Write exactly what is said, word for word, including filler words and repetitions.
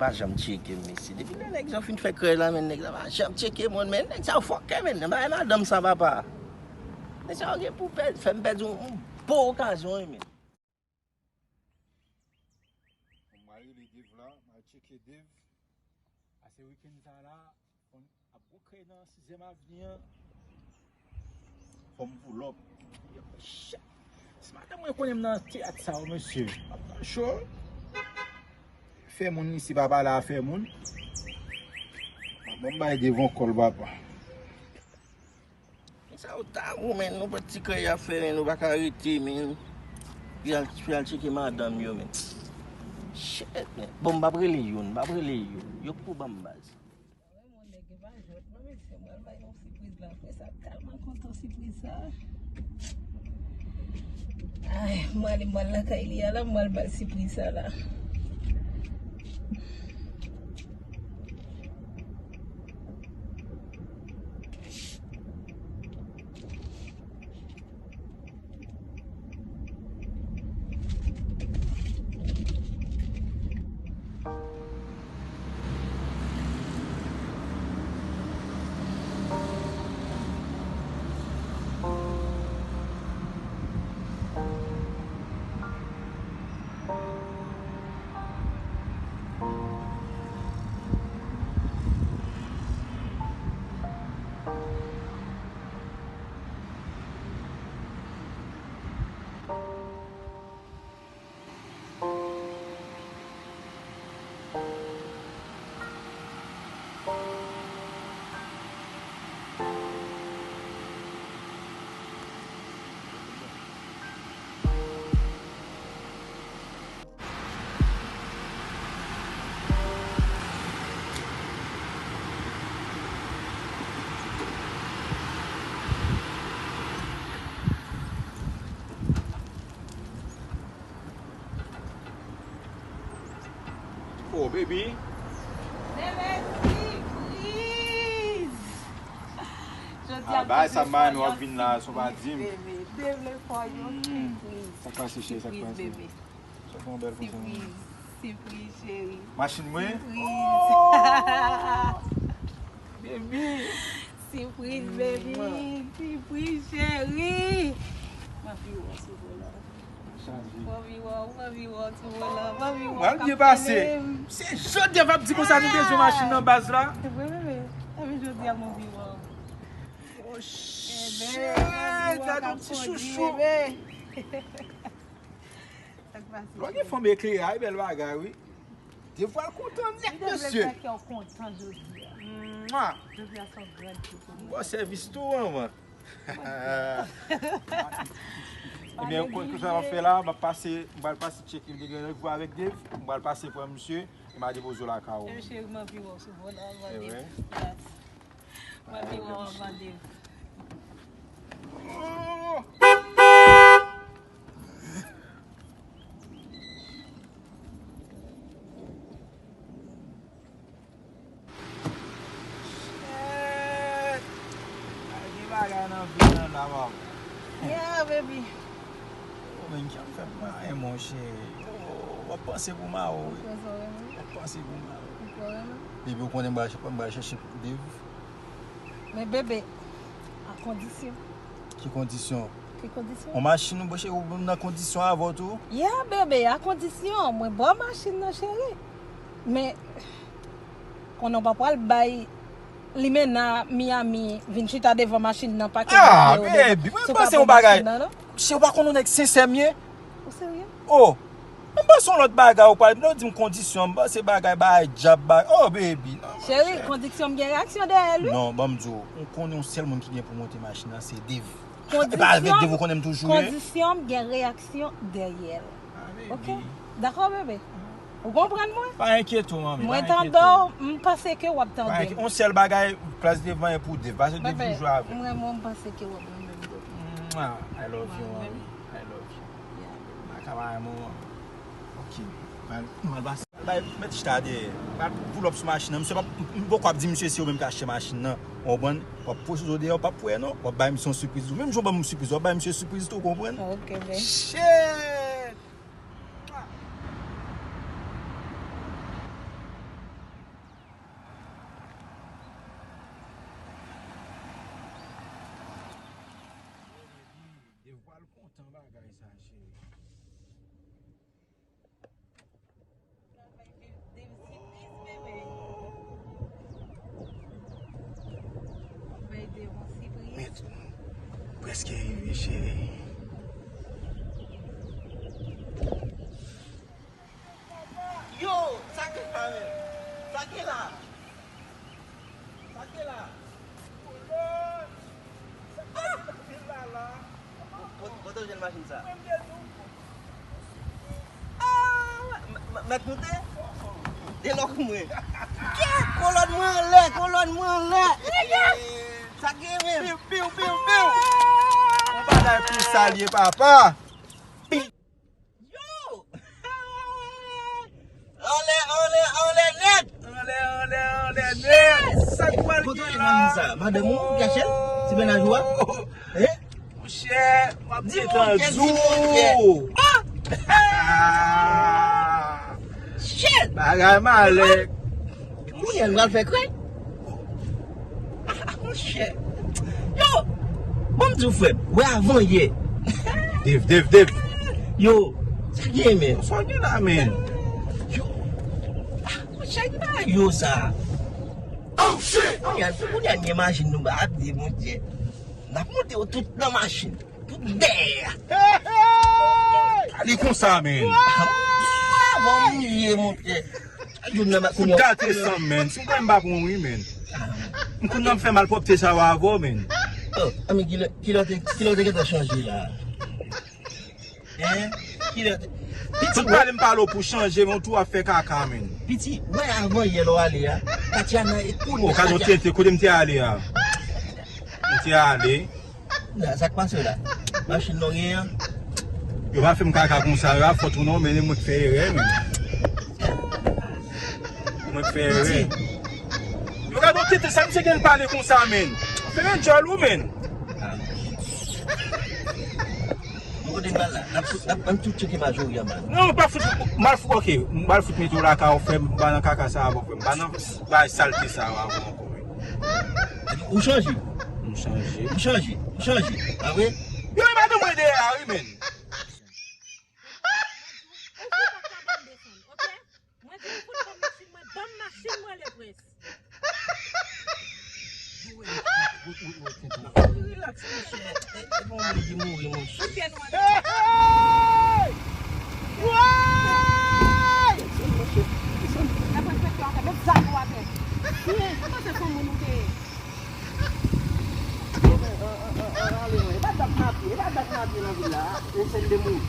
pa janm tcheke m, mesye. Depi lè nèg sa fin fè krèy la, men nèg sa pa janm tcheke moun, men nèg sa yo fòkè, men nan bagay madanm sa, papa. Nèg sa yo gen pou pèd, fè m pèdi yon, yon bon okazyon, wi, men. Bon, m al rele Dave la, m al tcheke Dave. Pase wikenn sa la, fò n ap gon krèy nan sizyèm avni an. Fò m pull up. Yo, shit. Si madanm mwen konnen m nan teyat sa yo, mesye, m ap pran cho. Fè moun isi pa pale a fè moun. Bon, m bay devan kòl, papa. Sa yo ta gou, men, nou pran ti krèy y ap fè, men, nou pa ka rete, men. Pou y al, pou y al tcheke madanm yo, men. Shit, men. Bon, m p ap rele youn, m p ap rele youn. Yo pou ban m baz. Mwen, mon nèg yo pa jwèt non, mesye, m pral bay yon sipriz la. Frè sa tèlman kontan sipriz sa. Ay, m ale, m pral lakay li a la, m pral bay sipriz sa la. Oh, baby. Bebe, sipriz! Jodi a, ah, bagay sa m bay nou ap vin la, sa w pa di m. Bebe, Dave lè fò yon sipriz. Sa k pase, cheri, sa k pase? Sipriz, bebe. Sa fè yon bèl konsa. Sipriz, sipriz, cheri. Machin mwen? Sipriz. Oh! Baby. Sipriz, baby. Sipriz, cheri. M anvi wè w sou volan. Chaje. M anvi wè w, m anvi wè w sou volan, m anvi wè w. Mwen byen pase. Se jodi a w ap di konsa nou bezwen machin nan baz la. Se vre, bebe. Epi jodi a m anvi wè w. Oh, shit. Gade yon ti chouchou. Sa k pase? Lè w gen fanm ekleraj, bèl bagay, wi. Devwa l kontan nèt, mesye. Mwa. Jodi a se yon gran jou pou mwen. Bon sèvis tou, manman. Ebyen, konn sa m ap fè la, m ap pase, m pral pase tcheke, m te gen randevou avèk Dave, m pral pase pran misye, e m a depoze w lakay ou. Cheri, m anvi wè w sou volan, mande. Mwen pi wè w anvan Dave. Shit! Ay, gen bagay nan vi nan la, papa. Yeah, baby. Oh, men, ki ap fè m anyen, monchè. Oh, w ap panse pou Mao, wi. W ap panse pou Mao. Baby, ou konnen m pral, m pral chèche Dave. Men bebe, a kondisyon. Ki kondisyon? Ki kondisyon? On machin ou cheri, ou nan kondisyon avè w tou? Yeah, bebe, a kondisyon. Mwen ba w machin nan, cheri. Men, konnen w pa pral bay limena Miami vin chita devan machin nan, pake. Ah, baby, mwen panse yon bagay. Cheri, ou pa konn yon nèg sensè m ye? Ou serye? Oh! M panse yon lòt bagay ou pral, lè w di m kondisyon, m panse bagay, bagay djab, bagay, oh, baby, non, monchè. Cheri, kondisyon m gen reyaksyon dèyè l, wi. Non, ban m di w, ou konnen yon sèl moun ki gen pou monte machin nan, se Dave. E pa avèk Dave ou konnen m toujou ye. Kondisyon m gen reyaksyon dèyè l. Ah, baby. Ok? Dakò, bebe? Ou konprann mwen? Pa enkyete w, manmi, pa enkyete w. Mwen tande w, m panse ke w ap tande m. Pa enkyete, yon sèl bagay, plas devan e pou Dave, paske Dave toujou avè m. Bebe, m renmen w, m panse ke w ap renmen m tou. Mwah, I love you, mommy. I love you. Yeah, baby. Mwen ka bay yon moman. Ok. Mwen, mwen al pase. Bay, mèt chita dèyè. Mwen al pull up sou machin nan. Misye p ap, m poko ap di misye se yo menm ki achte machin nan. Ou konprann? W ap pwoche zo dèyè, w p ap wè non. W ap bay misye yon sipriz tou. Menm jan w ban m sipriz, w ap bay misye sipriz tou, ou konprann? Ok, baby. Shit! Mwah! Ou pral kontan bagay sa, cheri. Mèt, prèske rive, cheri. Yo, sa ki la menm? Sa ki la? Sa ki la? Kolòn! Sa ki la la? Kote w jwenn machin sa? Ah, m- m- mèt moute? De lòk mwen. Kè kolòn mwen anlè, kolòn mwen anlè. Sa gen menm? Piw, piw, piw, piw. Yon bagay pou salye, papa. Yo! Anlè, anlè, anlè nèt! Anlè, anlè, anlè nèt! Sa k pral gen la? Madanm ou, Rachel? Ti mennaj ou a? Eh? Monchè, m ap gentan di w. Shit! Bagay malè. Kounye a nou pral fè krèy? Ah, monchè. Yo, ban m di w, frè m, wè avan yè. Dev, dev, dev. Yo, sa gen, men? Sa gen la, men? Yo, ah, monchè, ki bagay yo sa? Oh, shit! Kounye a, kounye a, m imajine nou ba ap di, Bondye. N ap monte yo tout nan machin. Tout dèyè. Hey, hey! Ale konsa, men. Bon, m ye, monchè. Fout gate san m, men. Si m kwè m pa pran wi, men. M konn nan fè malpwòpte sa yo avè w, men. Oh, anmi, kilè, kilè w te, kilè w te gentan chanje la? Hein? Kilè w te... Tout pale m pale w pou chanje, men w tou ap fè kaka, men. Piti, wè avan yè lè w ale a. Katiana e kounye a. Okazyon tenten, kote m te ale a? M te ale. Sa k pase la? Machin non gen an? Yo pa fè m kaka konsa, yo pa fòt ou non, men mwen k fè erè, men. Mwen k fè erè. Yo gade yon tete, sa misye gen pale konsa, men. Fè men djòl ou, men. Mwen kote n pral la? N ap fout, n ap, n ap tout tcheke majori anba. Non, pa fout, m al fout, ok, m al fout mete w lakay ou, frè m, m pa nan kaka sa avè w, frè m, m pa nan bay salte sa avè w ankò. Ou chanje? M chanje. Ou chanje? Ou chanje? Pa vre? Yo, e madanm mwen dèyè a, wi, men. Ou fout pa ka ban m desann, ok? Mwen di ou fout ban m machin mwen, ban m machin mwen, Leprens. Relax, monchè. E, e bon moun ki mouri, monchè. Hey! Woy! Desann, monchè, desann. Leprens, met yo atè, met zam yo atè. Ou panse se yon moun ou te ye? Yo, men, an, an, an, an, ale, non. E pa dat n ap ye, e pa dat n ap ye nan vil la, a. E sèn de moun.